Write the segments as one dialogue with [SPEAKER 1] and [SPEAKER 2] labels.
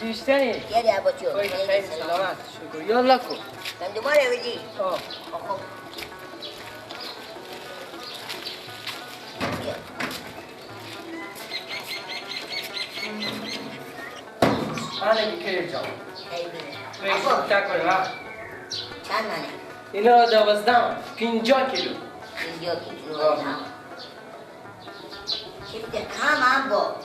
[SPEAKER 1] زیشتنی
[SPEAKER 2] یاری عبا چو
[SPEAKER 1] خیلی سلامت شکر یالا کو
[SPEAKER 2] گندماره بدی
[SPEAKER 1] آه
[SPEAKER 2] خب
[SPEAKER 1] آنه که جان
[SPEAKER 2] چند منه؟
[SPEAKER 1] اینا 12 50 کیلو
[SPEAKER 2] 50 کیلو چی بده کم هم با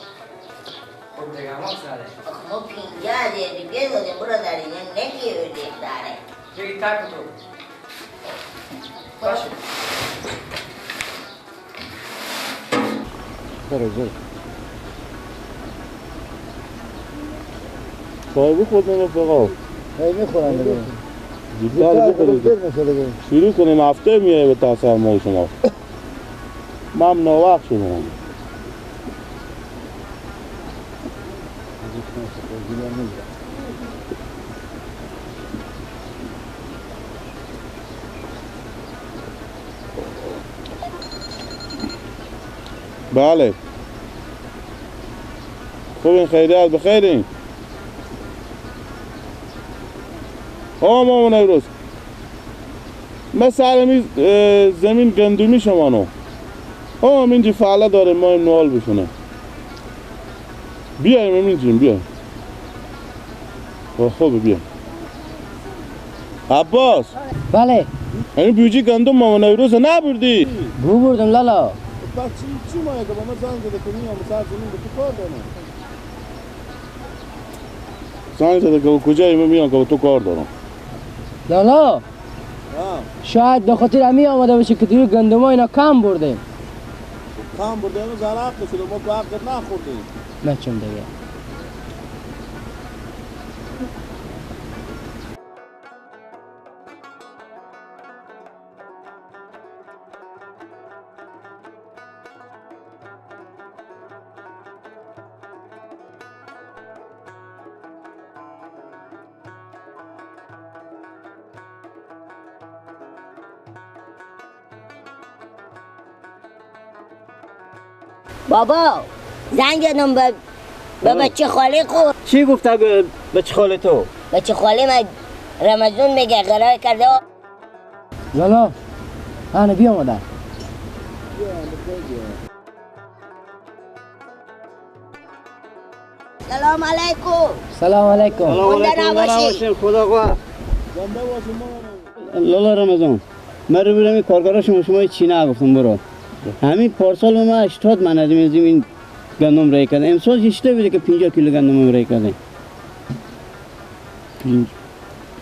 [SPEAKER 1] خب دیگه هم ساله
[SPEAKER 2] آخه ما 50 دیگه دادیم برادر اینا نگیردیم داره
[SPEAKER 1] دیگه تاک تو باشه
[SPEAKER 3] برو صاحبی خودمون رفقا
[SPEAKER 4] هی میخورم دیگه
[SPEAKER 3] زودتر بخوریم شروع کنیم هفته میای به تاثر ما شما من ناوقت شدم بله خوب این خیریت بخیرین آه مامان امروز ما سر زمین گندمی شما آه اینجا فعله داره ما این نوال بشونه بیایم اینجیم بیایم خوب بیایم عباس
[SPEAKER 1] بله
[SPEAKER 3] این بیوجی گندم مامان امروز نبردی
[SPEAKER 1] بردم لالا
[SPEAKER 3] پس چی مایه که با ما زنگ زده که میام سر زمین به تو کار دارم زنگ زده که کجایی من میام که با تو کار دارم
[SPEAKER 1] لالا شاید به خاطر همی آمده باشه که دیگه گندم ها اینا کم بردیم
[SPEAKER 3] کم بردیم و زرق شده ما که حقت نخوردیم
[SPEAKER 1] نچم دیگه
[SPEAKER 2] بابا زنگ زدم به بچه خاله خور
[SPEAKER 5] چی گفت بچه خاله تو؟
[SPEAKER 2] بچه خاله من رمضان میگه قرار کرده
[SPEAKER 1] لالا انا بیا مادر
[SPEAKER 2] سلام علیکم
[SPEAKER 1] سلام علیکم
[SPEAKER 2] زنده نباشی
[SPEAKER 5] خدا قوت لالا رمضان من رو برم کارگرا شما چی نگفتم برو همین پارسال ما 80 من از این گندم رای کردم امسال چطور بوده که 50 کیلو گندم رای کردیم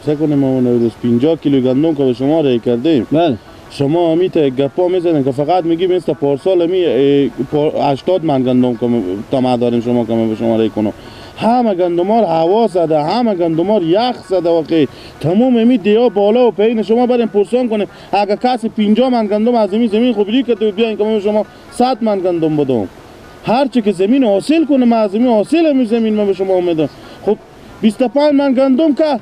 [SPEAKER 3] سه کنیم ما روز 50 کیلو گندم که به شما رای کردیم
[SPEAKER 5] بله
[SPEAKER 3] شما همی تا گپا میزنین که فقط میگی مثل پارسال می 80 من گندم که طمع داریم شما که به شما رای کنم همه گندمار هوا زده همه گندمار یخ زده واقعی تمام می دیا بالا و پایین شما بریم پرسان کنیم اگه کسی 50 من گندم از این زمین خوب ری کرده بیاین که من شما 100 من گندم بدم هر چی که زمین حاصل کنه من از زمین حاصل می زمین من به شما میدم خب 25 من گندم که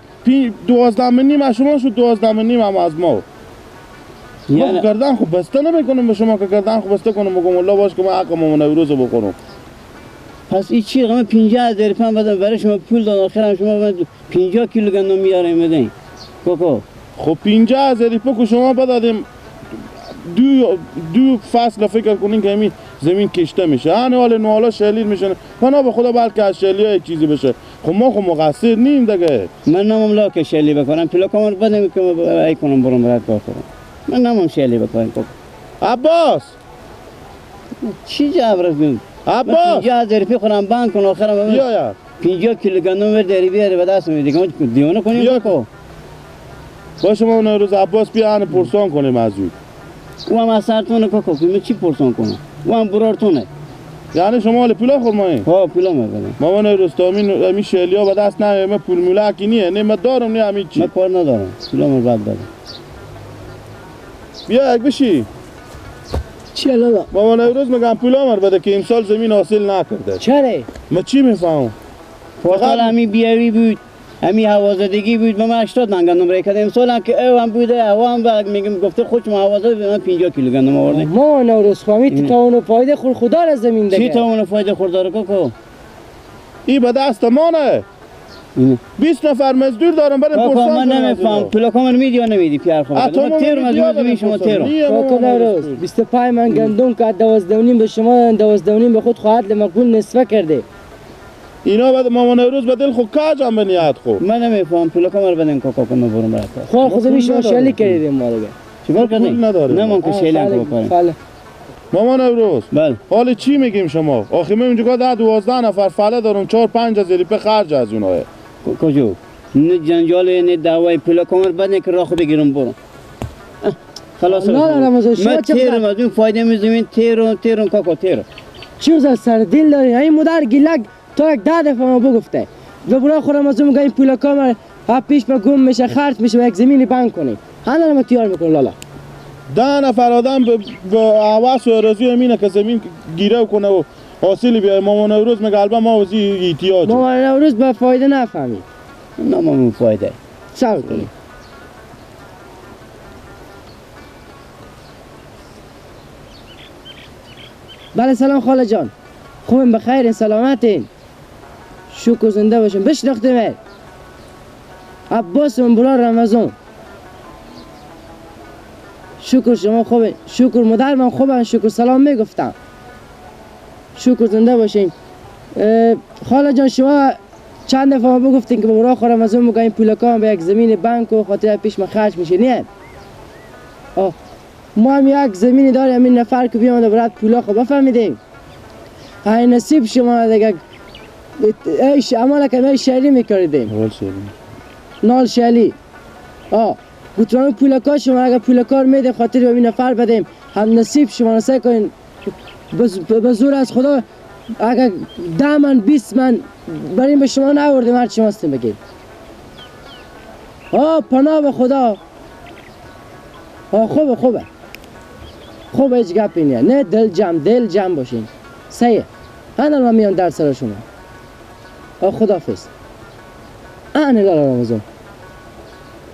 [SPEAKER 3] 12 من نیم از شما شد 12 من نیم هم از ما ما گردن خب بسته نمیکنم به شما که گردن خب بسته کنم بگم الله باش که من حق مامان روز بخورم
[SPEAKER 5] پس این چی رقم 50,000 پم بدم برای شما پول دادم آخرم شما 50 کیلو گندم میاریم بدین کوکو
[SPEAKER 3] خب 50,000 پکو شما بدادیم دو فصل فکر کنین که همین زمین کشته میشه هنه حال نوالا شلیل میشن پناه به خدا بلکه از شلی های چیزی بشه خب ما خب مقصر نیم دیگه
[SPEAKER 5] من نمام لا که شلی بکنم پلا کامل بدم که ای کنم برم برات کار کنم من نمام شلی بکنم کوکو
[SPEAKER 3] عباس
[SPEAKER 5] چی جبر کنم
[SPEAKER 3] عباس
[SPEAKER 5] 50,000 روپیه خورم بانک کن آخرم
[SPEAKER 3] بیا یار
[SPEAKER 5] 50 کیلو گندم بر داری بیاره به دست میدی که دیوانه کنیم کوکو
[SPEAKER 3] باشه ما اون روز عباس بیا هنه پرسان کنیم از او
[SPEAKER 5] او هم از سرتونه کوکو من چی پرسان کنم او هم برارتونه
[SPEAKER 3] یعنی شما حال پولا خورمایی؟
[SPEAKER 5] ها پولا میبرم
[SPEAKER 3] مامان رستامین همی شعلی ها به دست نه من پول مولکی نیه نه من دارم نه همین چی
[SPEAKER 5] من کار ندارم پولا من بعد بدم
[SPEAKER 3] بیا یک بشی
[SPEAKER 1] چیه لالا؟
[SPEAKER 3] مامان روز میگم پولا مر بده که امسال زمین حاصل نکرده
[SPEAKER 1] چرا؟
[SPEAKER 3] من چی میفهمم؟
[SPEAKER 5] فقط همی بیاوی بود همی هوازدگی بود من 80 من گندم رای کردم امسال هم که او هم بوده هوا هم میگم گفته خودش هوازده به من 50 کیلو گندم آورده
[SPEAKER 1] ما نوروز فهمید تا اونو فایده خور خدا از زمین دیگه
[SPEAKER 5] چی تا اونو فایده خور داره کوکو
[SPEAKER 3] ای به دست ما نه 20 نفر مزدور دارم برای پرسان.
[SPEAKER 5] من نمیفهم پولا کامل میدی یا نمیدی پیار خود؟ ما تیرم از زمین شما تیرم.
[SPEAKER 1] کاکا نوروز 25 من گندم که 12.5 به شما 12.5 به خود خواهد لمقبول نصفه کرده.
[SPEAKER 3] اینا بعد مامان نوروز به دل خود کاج هم به نیت خود.
[SPEAKER 5] من نمیفهم پولا کامل بدین کاکا کنم برم برات.
[SPEAKER 1] خب خود زمین شما شلی کردیم ما دیگه.
[SPEAKER 5] چیکار کردیم؟ نه من که شلی هم کنیم.
[SPEAKER 3] مامان نوروز
[SPEAKER 5] بله
[SPEAKER 3] حالا چی میگیم شما؟ آخه من اینجا 10 12 نفر فله دارم 4 5 هزار روپیه خرج از اوناه.
[SPEAKER 5] کجا؟ نه جنجال نه دعوای پولا کامل بدین که راخو بگیرم برم. خلاص.
[SPEAKER 1] نه نه
[SPEAKER 5] من تیرم از اون فایده میزمین تیرم کاکا تیرم.
[SPEAKER 1] چیز از سر دل داری؟ این مادر گیلک تا یک 10 دفعه ما بگفته. و برای خودم از اون میگه این پولا کامل ها پیش به گم میشه خرج میشه و یک زمینی بنک کنی. هنوز ما تیار میکنه لالا.
[SPEAKER 3] 10 نفر آدم به هوس و آرزوی همینه که زمین گیره کنه و حاصلی بیاره. مامان نوروز میگه البته ما وزی احتیاج.
[SPEAKER 1] مامان نوروز به فایده نفهمید.
[SPEAKER 5] نه مامان فایده.
[SPEAKER 1] صبر کنید. بله سلام خاله جان. خوبم بخیر سلامتین. شکر زنده باشم. بشناختیم. عباس من برا رمضان. شکر شما خوبه. شکر مادر من خوبه. شکر سلام میگفتم. شکر زنده باشین. خاله جان شما چند دفعه ما بگفتین که برا خورم از اون میگه این پولکا به یک زمین بانک و خاطر پیش من خرج میشه نه؟ آه ما هم یک زمینی داریم این نفر که بیامده برات پولا خب بفهمیدیم. های نصیب شما دیگه ایش عمال که می شعری میکردیم. نال شعری. آه گفتم پولکا شما اگر پولکار میده خاطر به این نفر بدیم هم نصیب شما سعی کنین به زور از خدا اگر 10 من 20 من بریم به شما نآوردیم هر چی هستیم بگید. آه پناه به خدا. آه خوبه خوبه خوبه هیچ گپی نیست. نه دل جمع دل جمع باشین. سیه هنوز من میام در سر شما. آه خداحافظ. آن لالا رمضان.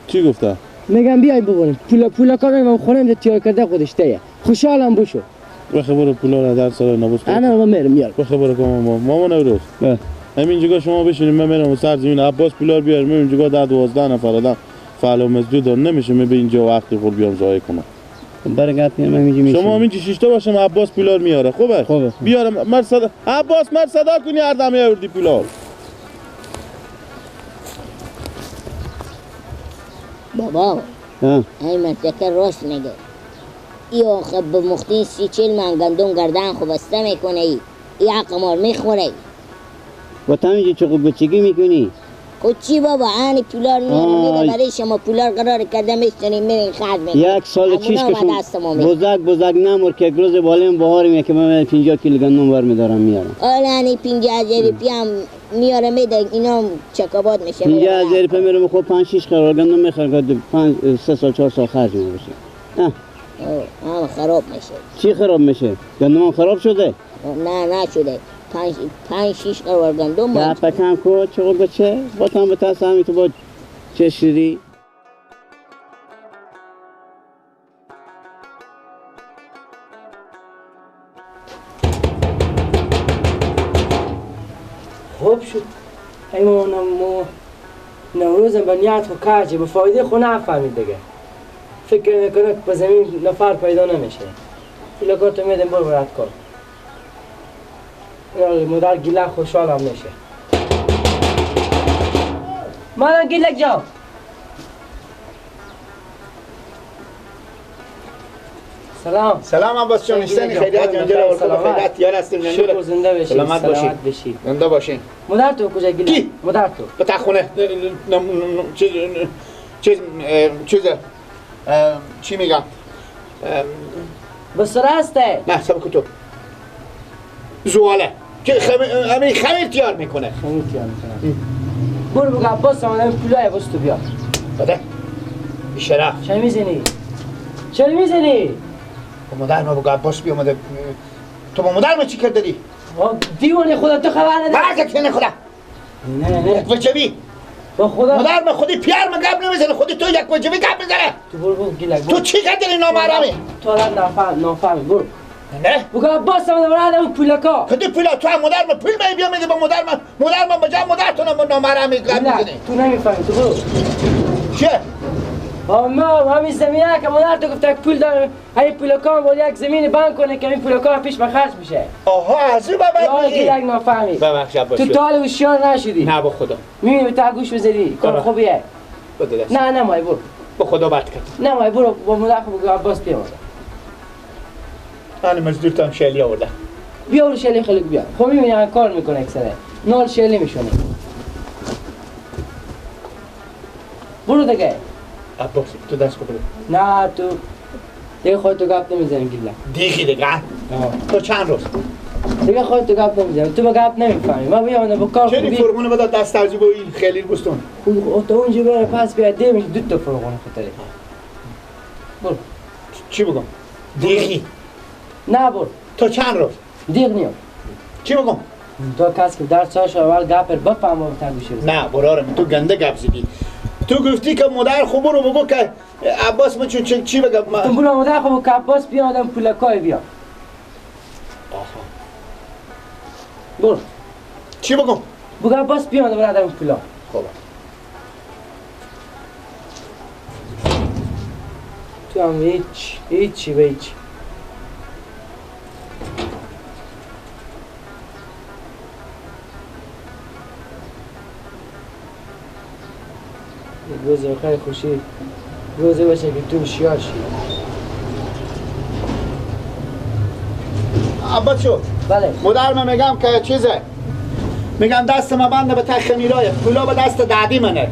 [SPEAKER 3] چی گفته؟
[SPEAKER 1] میگم بیای ببینیم پولا کار میگم خونم تیار کرده خودش تیه. خوشحالم بشو.
[SPEAKER 3] بخه برو پولا را در سر نبوس کن.
[SPEAKER 1] انا من میرم میارم.
[SPEAKER 3] بخه برو کن مامان نوروز. همین جگاه شما بشینیم من میرم سر زمین عباس پولا بیار. من اینجا 10 12 نفر آدم فعل و مزدور دار نمیشه من به اینجا وقتی خود بیام ضایع کنم.
[SPEAKER 5] برگرد من اینجا
[SPEAKER 3] شما همینجا شش تا باشم عباس پولا میاره. خوبه؟
[SPEAKER 5] خوبه.
[SPEAKER 3] بیارم مر صدا عباس مر صدا کنی هر دم میاوردی پولا.
[SPEAKER 2] بابا این مرتکه راست میگه. ای آخه به مختین 30-40 من گندم گردن خو بسته میکنه ای حق مار میخوره.
[SPEAKER 5] با تو همینجا چه خوب بچگی میکنی؟
[SPEAKER 2] خود چی بابا آنی پولار میاره میده برای شما پولار قرار کرده میشتونیم میرین خرج میکنیم.
[SPEAKER 5] یک سال چیش که شما بزرگ نمور که یک روز بالیم بهاریم که من 50 کیلو گندم بر میدارم میارم.
[SPEAKER 2] آره آنی 50,000 روپیه هم میاره میده اینا چکابات میشه.
[SPEAKER 5] 50,000 روپیه میرم خب 5-6 قرار گندم میخرم که 5 3 سال 4 سال خرج میشه.
[SPEAKER 2] هم خراب میشه.
[SPEAKER 5] چی خراب میشه؟ گندم خراب شده؟
[SPEAKER 2] نه نه شده. 5-6 قرار گندم.
[SPEAKER 5] نه پکم کو چه بچه با تام به تاسمی تو با چشری.
[SPEAKER 1] خوب شد. ای ما نوروزم به نیت خو کاجه به فایده خو نفهمید دیگه. فکر میکنه که به زمین نفر پیدا نمیشه. پولا کارتو میدم برو برات کن. مادر گیلک خوشحال هم میشه. مادر گیلک جان. سلام.
[SPEAKER 4] سلام عباس جان، نیستن خیریت اینجا رو خیریت یار هستیم.
[SPEAKER 1] شکر زنده باشی.
[SPEAKER 4] سلامت باشی. زنده باشین.
[SPEAKER 1] مادر تو کجا گیلک؟ مادر تو.
[SPEAKER 4] به تا خونه چیز چیز چی میگم؟
[SPEAKER 1] بسره هسته؟
[SPEAKER 4] نه سب تو. زواله که همین خمیر تیار میکنه.
[SPEAKER 1] خمیر تیار میکنه. برو بگو عباس آمدم پولای عباس تو بیار.
[SPEAKER 4] بده. بیشرف.
[SPEAKER 1] چه میزنی؟ چرا میزنی؟
[SPEAKER 4] با مادر ما بگو عباس بیامده. تو با مادر ما چی کرده دی؟
[SPEAKER 1] دیوانه خدا تو خبر نداری.
[SPEAKER 4] برکت نه خدا.
[SPEAKER 1] نه نه نه.
[SPEAKER 4] وجبی.
[SPEAKER 1] با خدا.
[SPEAKER 4] مادر ما خودی پیار ما گپ نمیزنه، خودی تو یک وجبی گپ میزنه.
[SPEAKER 1] تو برو بگو گیلک.
[SPEAKER 4] تو چی کردی نامحرمی؟
[SPEAKER 1] تو الان نافهمی برو.
[SPEAKER 4] نه
[SPEAKER 1] بگو عباس هم برای اون پولکا
[SPEAKER 4] کدی پولا تو هم مادر من پول می بیا میده با مادر من مادر من بجا مادرتون من نامرم میزنی
[SPEAKER 1] تو نمیفهمی تو برو
[SPEAKER 4] چه
[SPEAKER 1] ما همین زمینه که مادر تو گفته پول دارم همین پولکا هم باید یک زمین بند کنه که این پولکا پیش به خرج میشه.
[SPEAKER 4] آها از او بابت میگی؟
[SPEAKER 1] یک نافهمی.
[SPEAKER 4] ببخش عباس
[SPEAKER 1] تو تا هوشیار نشدی.
[SPEAKER 4] نه با خدا.
[SPEAKER 1] میبینی تا گوش بزدی کار خوبیه.
[SPEAKER 4] بده دست.
[SPEAKER 1] نه نه مای برو.
[SPEAKER 4] با خدا بد کرد.
[SPEAKER 1] نه مای برو با مادر خود بگو عباس بیا.
[SPEAKER 4] من مزدور تام شلی آورده.
[SPEAKER 1] بیا برو شلی خیلی بیا. خب میبینی کار میکنه اکثره. نال شلی میشونه. برو دیگه.
[SPEAKER 4] عباس تو دست کو بده.
[SPEAKER 1] نه تو دیگه خودت تو گپ نمیزنی گیلا.
[SPEAKER 4] دیگه دیگه تو چند روز
[SPEAKER 1] دیگه خودت تو گپ نمیزنی. تو با گپ نمیفهمی. ما بیا با کار
[SPEAKER 4] چری فرمون بده دست ترجیح با این خیلی بستون.
[SPEAKER 1] تو اونجا بره پس بیا دی میشه دو تا فرمون خطری. برو.
[SPEAKER 4] چی بگم؟ دیگه
[SPEAKER 1] نه برو.
[SPEAKER 4] تو چند روز؟
[SPEAKER 1] دیگه نیم.
[SPEAKER 4] چی بگم؟
[SPEAKER 1] تو کس که در چاش اول گپ بفهم و تا گوش.
[SPEAKER 4] نه برارم تو گنده گپ زدی. تو گفتی که مادر خوب رو بگو که عباس من چون چی بگم من
[SPEAKER 1] تو برو مادر خوب که عباس بیا آدم پولکای بیا.
[SPEAKER 4] آها
[SPEAKER 1] برو.
[SPEAKER 4] چی بگم؟
[SPEAKER 1] بگو عباس بیا آدم آدم پولا.
[SPEAKER 4] خوب
[SPEAKER 1] تو هم هیچ هیچی به هیچ. روز بخیر خوشی روزی باشه که تو هوشیار شی.
[SPEAKER 4] عباس شو.
[SPEAKER 1] بله
[SPEAKER 4] مادر من میگم که چیزه میگم دست من بنده به تخ خمیرای پولا به دست دادی منه.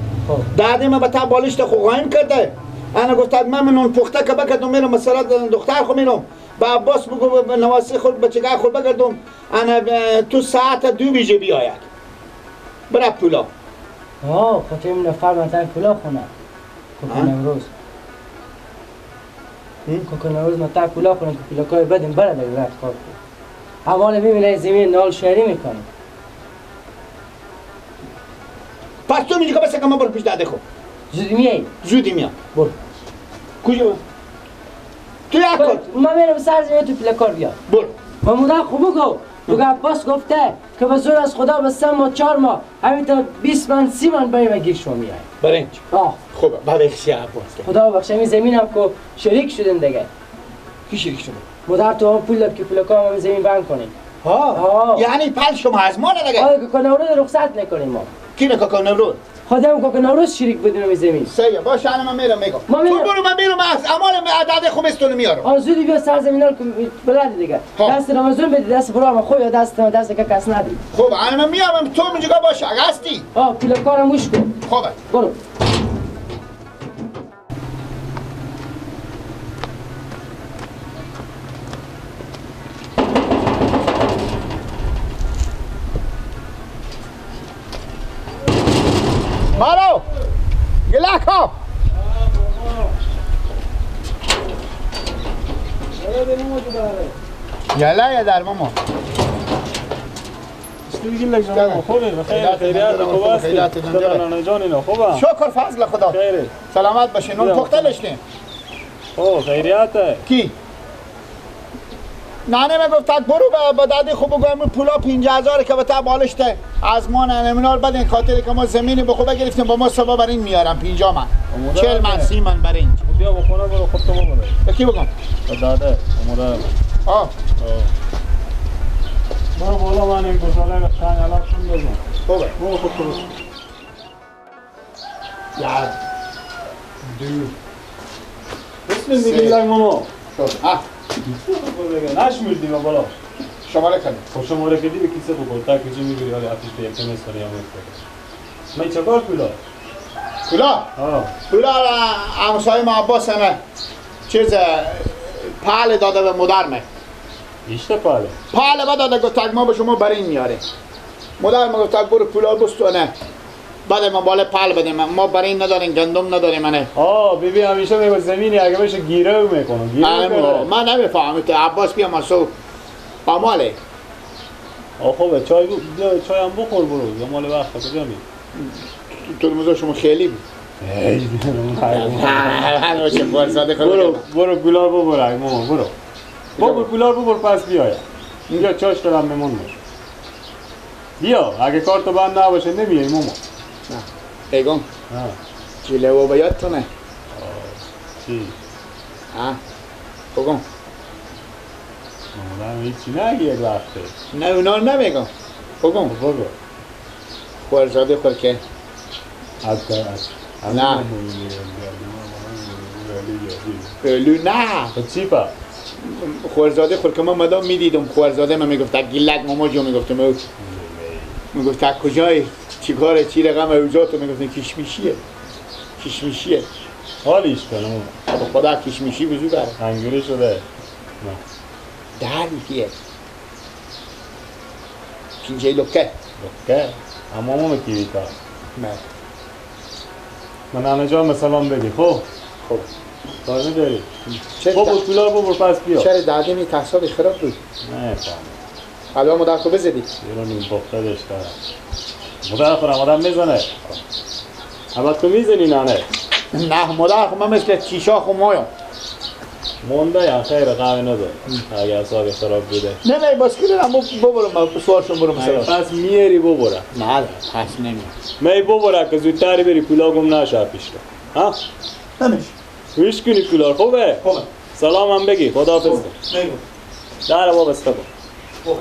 [SPEAKER 4] دادی من به تا بالشت خو قایم کرده. انا گفت من نون پخته که بکردم میرم مثلا دختر خو میرم با عباس بگو به نواسی خود بچگاه خود بگردم انا تو ساعت 2 بیجه بیاید برای پولا.
[SPEAKER 1] آه خاطر این نفر مثلا پولا خونه کوکو نوروز کوکو نوروز مثلا پولا خونه که پولاکای بدیم بره دیگه رفت کار کن. اول میبینه زمین نال شهری میکنه.
[SPEAKER 4] پس تو میگی که بس که من برو پیش داده خو.
[SPEAKER 1] زودی میای؟
[SPEAKER 4] زودی میام.
[SPEAKER 1] برو.
[SPEAKER 4] کجا؟ تو یک کار
[SPEAKER 1] من میرم سر زمین تو پولاکار بیا.
[SPEAKER 4] برو.
[SPEAKER 1] و مادر خوب بگو بگو عباس گفته که به زور از خدا به 3 ماه 4 ماه همین تا 20 من 30 من برای گیر شما میای.
[SPEAKER 4] برنج.
[SPEAKER 1] آه
[SPEAKER 4] خوبه ببخشی عباس.
[SPEAKER 1] خدا ببخشه این زمینم که شریک شدیم دیگه.
[SPEAKER 4] کی شریک شده؟
[SPEAKER 1] مادر تو هم پول داد که پولکا هم زمین بند کنیم.
[SPEAKER 4] ها یعنی پل شما از ما نه دیگه.
[SPEAKER 1] آره که نوروز رخصت نکنیم ما.
[SPEAKER 4] کی نه کاکا نوروز؟
[SPEAKER 1] خودم کاکا نوروز شریک بودیم این زمین.
[SPEAKER 4] سیه باشه الان من میرم میگم. تو برو من میرم از امال عدد خوبستون میارم.
[SPEAKER 1] آ زودی بیا سر زمین رو بلد دیگه. دست رمضان بده دست برو ما خو یا دست دست که کس ندی.
[SPEAKER 4] خب الان من میام تو اونجا باشه هستی.
[SPEAKER 1] آ پول کارم گوش کن.
[SPEAKER 4] خوبه.
[SPEAKER 1] برو.
[SPEAKER 4] مارو گلاکو یلا یا در ماما شکر فضل خدا سلامت باشین. نون پخته لشتیم.
[SPEAKER 6] او خیریته
[SPEAKER 4] کی ننه من گفت برو با دادی خوب بگم پولا 50,000 که به تا بالشته از ما ننه منال بدین خاطر که ما زمینی به خوب گرفتیم با ما سبا بر این میارم 50 من 40 من 30 من بر این.
[SPEAKER 6] بیا بخونه برو خودت ببر.
[SPEAKER 4] به کی بگم؟
[SPEAKER 6] به داده اومده.
[SPEAKER 4] آه
[SPEAKER 6] برو بالا من این گزاله چند علاقشون بزن.
[SPEAKER 4] خوبه
[SPEAKER 6] برو خودت بزن.
[SPEAKER 4] 1 2
[SPEAKER 6] بسم الله ماما.
[SPEAKER 4] آه
[SPEAKER 6] نشمردی با بالا
[SPEAKER 4] شماره کردی.
[SPEAKER 6] خب شماره کردی به کیسه بگو تا کجا میگیری حالا آتیش به یک مساری هم میفته. من چکار پولا؟
[SPEAKER 4] پولا؟ پولا همسایه ما عباس همه چیز پل داده به مادرمه.
[SPEAKER 6] ایشته پله؟
[SPEAKER 4] پله داده گفت ما به شما برای این میاره. مادرم گفت برو پولا بستونه بعد ما بالا پل بدیم ما برای این نداریم گندم نداریم منه.
[SPEAKER 6] آه بیبی همیشه میگه زمینی اگه بشه گیره میکنم. گیره
[SPEAKER 4] من نمیفهمم تو عباس بیا ما سو آماله.
[SPEAKER 6] آه خوبه چای چای هم بخور برو یا مال وقت کجا می
[SPEAKER 4] تو موضوع شما خیلی بود.
[SPEAKER 6] ای
[SPEAKER 4] برو
[SPEAKER 6] برو گلاب ببر ماما برو. ببر پولار ببر پس بیاید. بیا چاش دارم مهمان باش. بیا اگه کار تو بند نباشه نمیای ماما.
[SPEAKER 4] نه ایگون جلو با یادتونه.
[SPEAKER 6] چی؟
[SPEAKER 4] ها بگم
[SPEAKER 6] مادرم هیچی نگی یک وقته.
[SPEAKER 4] نه اونا رو نمیگم. بگم
[SPEAKER 6] بگو.
[SPEAKER 4] خورزاده خور که
[SPEAKER 6] از
[SPEAKER 4] نه نه
[SPEAKER 6] چی پا؟
[SPEAKER 4] خورزاده خور که من مدام میدیدم خورزاده من میگفت گیلک ماما جو میگفتم میگفت کجایی چیکاره چی رقم اوجاتو میگفتم کشمیشیه کشمیشیه
[SPEAKER 6] حالیش کنم
[SPEAKER 4] خدا کشمیشی بزرگ بره
[SPEAKER 6] انگوری شده نه
[SPEAKER 4] دری کیه پینجه لکه
[SPEAKER 6] لکه اما ماما کیویتا
[SPEAKER 4] نه
[SPEAKER 6] من همه جا مثلا بگی خب
[SPEAKER 4] خب
[SPEAKER 6] کار نداری بابا پولا ببر پس بیا.
[SPEAKER 4] چرا دادیم تحصیل خراب بود؟
[SPEAKER 6] نه فهمم.
[SPEAKER 4] حالا مادر خو بزدی.
[SPEAKER 6] یه نیم پخته داشته. مادر خورم آدم میزنه. البته تو میزنی نه؟
[SPEAKER 4] نه مادر خو من مثل چیشا خو مایم.
[SPEAKER 6] مونده یا خیر قهوه نداره. اگه اعصاب خراب بوده.
[SPEAKER 4] نه نه باسکیل نه ببرم سوارشون برم مثلا.
[SPEAKER 6] پس میری ببرم.
[SPEAKER 4] نه پس نمی.
[SPEAKER 6] می ببرم که زودتر بری پولا گم نشه پیش رو. ها؟
[SPEAKER 4] نمیشه.
[SPEAKER 6] ویش کنی پولا خوبه؟
[SPEAKER 4] خوبه.
[SPEAKER 6] سلام هم بگی خداحافظ.
[SPEAKER 4] نگو.
[SPEAKER 6] در بابا بسته
[SPEAKER 4] خوبه.